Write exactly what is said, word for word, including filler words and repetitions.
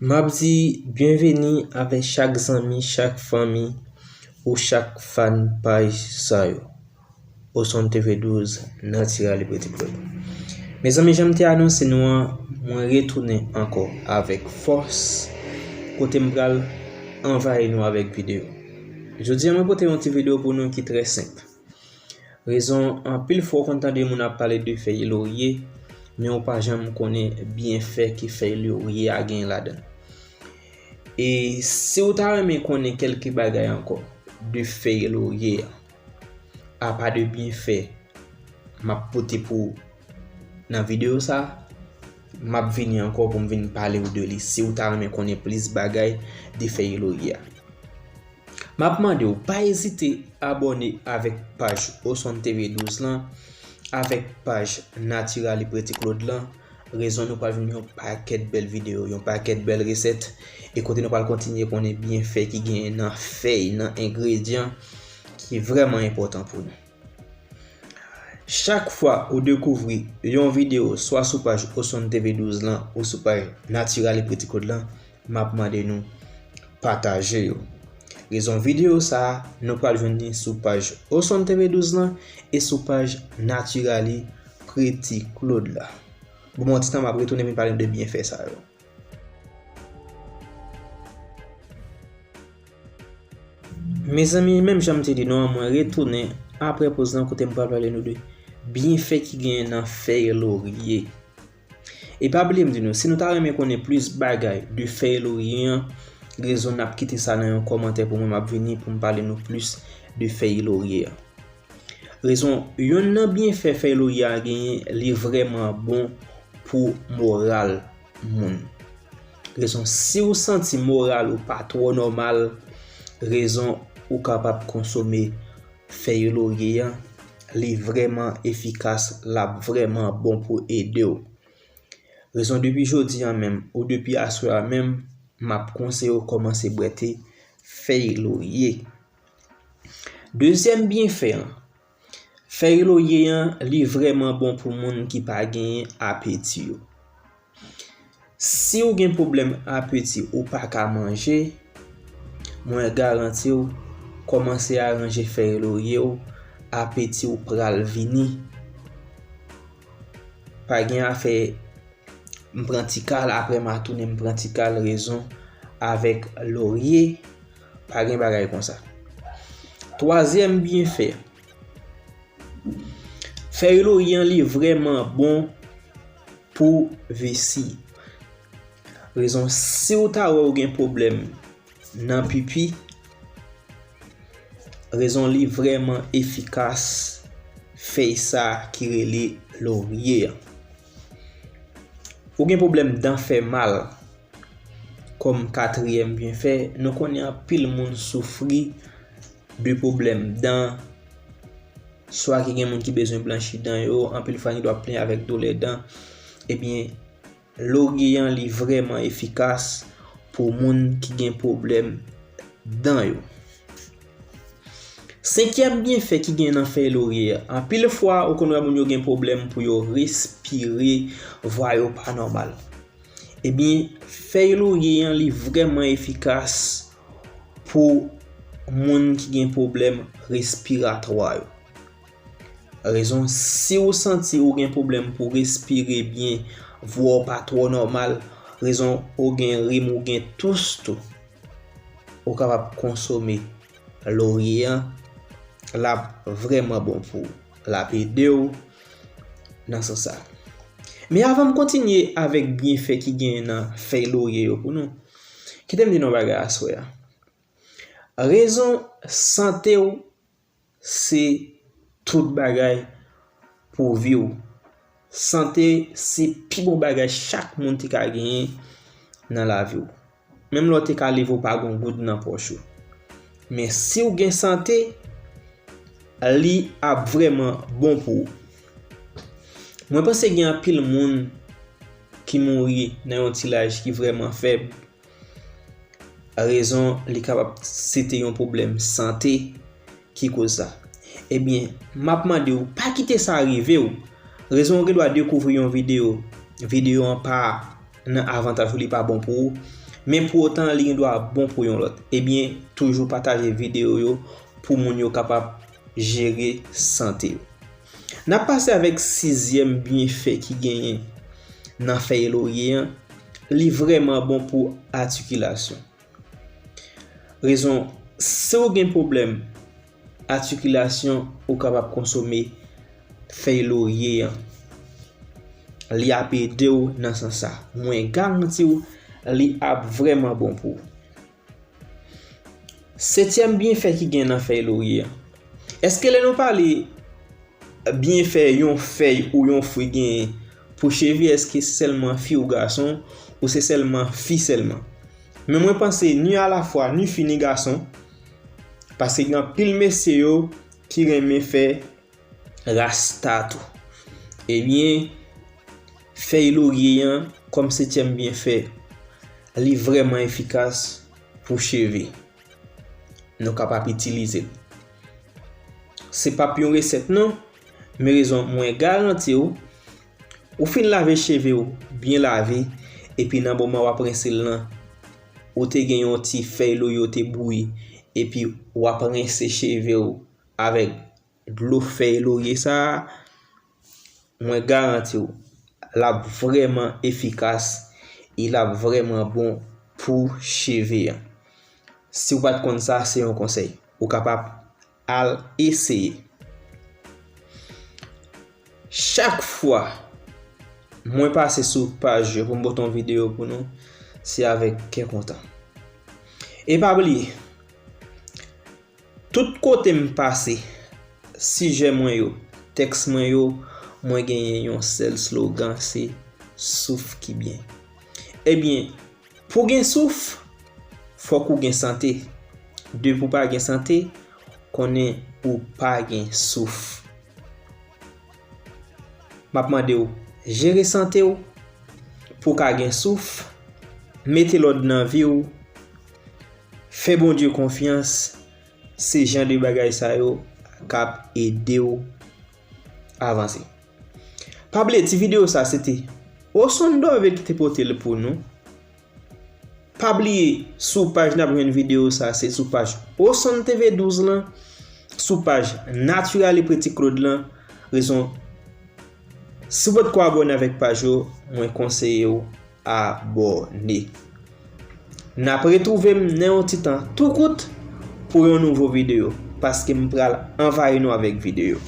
M ap di byenveni avèk chak zanmi, chak fanmi ou chak fan paj sa yo. Osonn T V douz, Naturally Pretty Claude. Mezanmi, jan m te anonse nou an, mwen retounen ankò avèk fòs, kote m pral anvayi nou avèk videyo. Jodi a, mwen pote yon ti videyo pou nou ki trè senp. Rezon, anpil fwa w konn tande moun ap pale de fèy lorye, men w pa janm konnen byenfè ke fèy lorye a gen ladan l. E si w ta renmen konnen kèlke bagay ankò de fèy lorye a, apa de byenfè m ap pote pou w nan videyo sa, m ap vini ankò pou m vin pale w de li si w ta renmen konnen plis bagay de fèy lorye a. M ap mande w, pa ezite abòne avèk paj Osonn T V douz lan, avèk paj Naturally Pretty Claude lan. Rezon, nou pral vin yon pakèt bèl videyo, yon pakèt bèl resèt, e kote nou pral kontinye konnen byenfè ki genyen nan fèy, nan engredyan ki vrèman enpòtan pou nou. Chak fwa ou dekouvri yon videyo, swa sou paj Osonn T V douz lan ou sou paj Naturally Pretty Claude lan, m ap mande nou pataje yo. Rezon, videyo sa a, nou pral jwenn li sou paj Osonn T V douz lan e sou paj Naturally Pretty Claude la. Bon, bon ti tan, m ap retounen vin pale de byenfè sa yo. Mezanmi, menm jan m te di nou an, mwen retounen apre poz lan kote m pral pale nou de byenfè ki genyen nan fèy lorye. E pa bliye m di nou, si nou ta renmen konnen plis bagay de fèy lorye an, rezon, n ap kite sa nan yon kòmantè pou mwen, m ap vini pou m pale nou plis de fèy lorye an. Rezon, yonn nan byenfè fèy lorye a genyen, li vrèman bon pou moral moun. Rezon, si w santi moral ou pa twò nòmal, rezon, ou kapab konsome fèy lorye an, li vrèman efikas, l ap vrèman bon pou ede w. Rezon, depi jodi a menm, ou depi aswè a menm, m ap konseye w kòmanse bwè te fèy lorye. Dezyèm byenfè an, fèy lorye an, li vrèman bon pou moun ki pa genyen apeti yo. Si w gen pwoblèm apeti, ou pa ka manje, mwen garanti w, kòmanse aranje fèy lorye w, apeti w pral vini. Pa gen afè m pran ti kal, apre m a tounen m pran ti kal, rezon, avèk lorye, pa gen bagay konsa. Twazyèm byenfè, fèy lorye an, li vrèman bon pou vesi. Rezon, si w ta wè w gen pwoblèm nan pipi, rezon, li vrèman efikas, fèy sa ki rele lorye an. Ou gen pwoblèm dan fè mal, kòm katriyèm byenfè, nou konnen anpil moun soufri de pwoblèm dan, swa ki gen moun ki bezwen blanchi dan yo, anpil fwa gen dwa plenyen avèk doulè dan. Ebyen, lorye an, li vrèman efikas pou moun ki gen pwoblèm dan yo. Senkyèm byenfè ki gen nan fèy lorye a, anpil fwa ou konn wè moun yo gen pwoblèm pou yo respire, vwa yo pa nòmal. Ebyen, fèy lorye an, li vrèman efikas pou moun ki gen pwoblèm respiratwa yo. Rezon, si w santi ou gen pwoblèm pou respire byen, vwa w pa twò nòmal, rezon, ou gen rim, ou gen tous tou, ou kapab konsome lorye an, l ap vrèman bon pou ou. L ap ede w nan sans sa. Men avan m kontinye avèk byenfè ki genyen nan fèy lorye yo pou nou, kite m di nou yon bagay aswè a. Rezon, sante w se tout bagay pou vi w. Sante se pi bon bagay chak moun te ka genyen nan lavi w. Menm lè w te ka leve w pa gen yon goud nan pòch ou. Men si w gen sante, li ap vrèman bon pou ou. Mwen panse gen anpil moun ki mouri nan yon ti laj ki vrèman fèb. Rezon, li kapab se te yon pwoblèm sante ki koz sa. Ebyen, m ap mande w, pa kite sa rive w. Rezon w gen dwa dekouvri yon videyo, videyo an pa nan avantaj ou, li pa bon pou ou, men pou otan li gen dwa bon pou yon lòt. Ebyen, toujou pataje videyo yo pou moun yo kapab jere sante yo. N ap pase avèk sizyèm byenfè ki genyen nan fèy lorye an, li vrèman bon pou atikilasyon. Rezon, si w gen pwoblèm atikilasyon, ou kapab konsome fèy lorye an. Li ap ede w nan sans sa. Mwen garanti w, li ap vrèman bon pou ou. Setyèm byenfè ki gen nan fèy lorye an. Èske lè nou pale byenfè yon fèy ou yon fwi genyen pou cheve, èske se sèlman fi ou gason, ou se sèlman fi sèlman? Men mwen panse ni alafwa ni fi ni gason, paske gen anpil mesye yo ki renmen fè rasta tou. Ebyen, fèy lorye an kòm setyèm byenfè, li vrèman efikas pou cheve. Nou kapab itilize l. Se p ap yon resèt non, men rezon mwen garanti w, ou fin lave cheve w byen lave, epi nan moman w ap rense l lan, ou te gen yon ti fèy lorye ou te bouyi, epi w ap rense cheve w avèk dlo fèy lorye sa a, mwen garanti w, l ap vrèman efikas e l ap vrèman bon pou cheve an. Si w pa t konn sa, se yon konsèy. Ou kapab al eseye. Chak fwa mwen pase sou paj yo pou m pote yon videyo pou nou, se avèk kè kontan. E pa bliye, tout kote m pase, sijè mwen yo, tèks mwen yo, mwen genyen yon sèl slogan, se souf ki byen. Ebyen, pou gen souf, fòk ou gen sante. Depi w pa gen sante, konnen ou pa gen souf. M ap mande w, jere sante w pou w ka gen souf, mete lòd nan vi w, fè Bondye konfyans, se jan de bagay sa yo k ap ede w avanse. Pa bliye, ti videyo sa se te Osonn Dorvil ki te pote l pou nou. Pa bliye, sou paj n ap jwenn videyo sa, se sou paj Osonn T V douz lan, sou paj Naturally Pretty Claude lan. Rezon, si w potko abòne avèk paj yo, mwen konseye w abòne. N ap retwouve m nan yon ti tan tou kout pou yon nouvo videyo, paske m pral anvayi nou avèk videyo.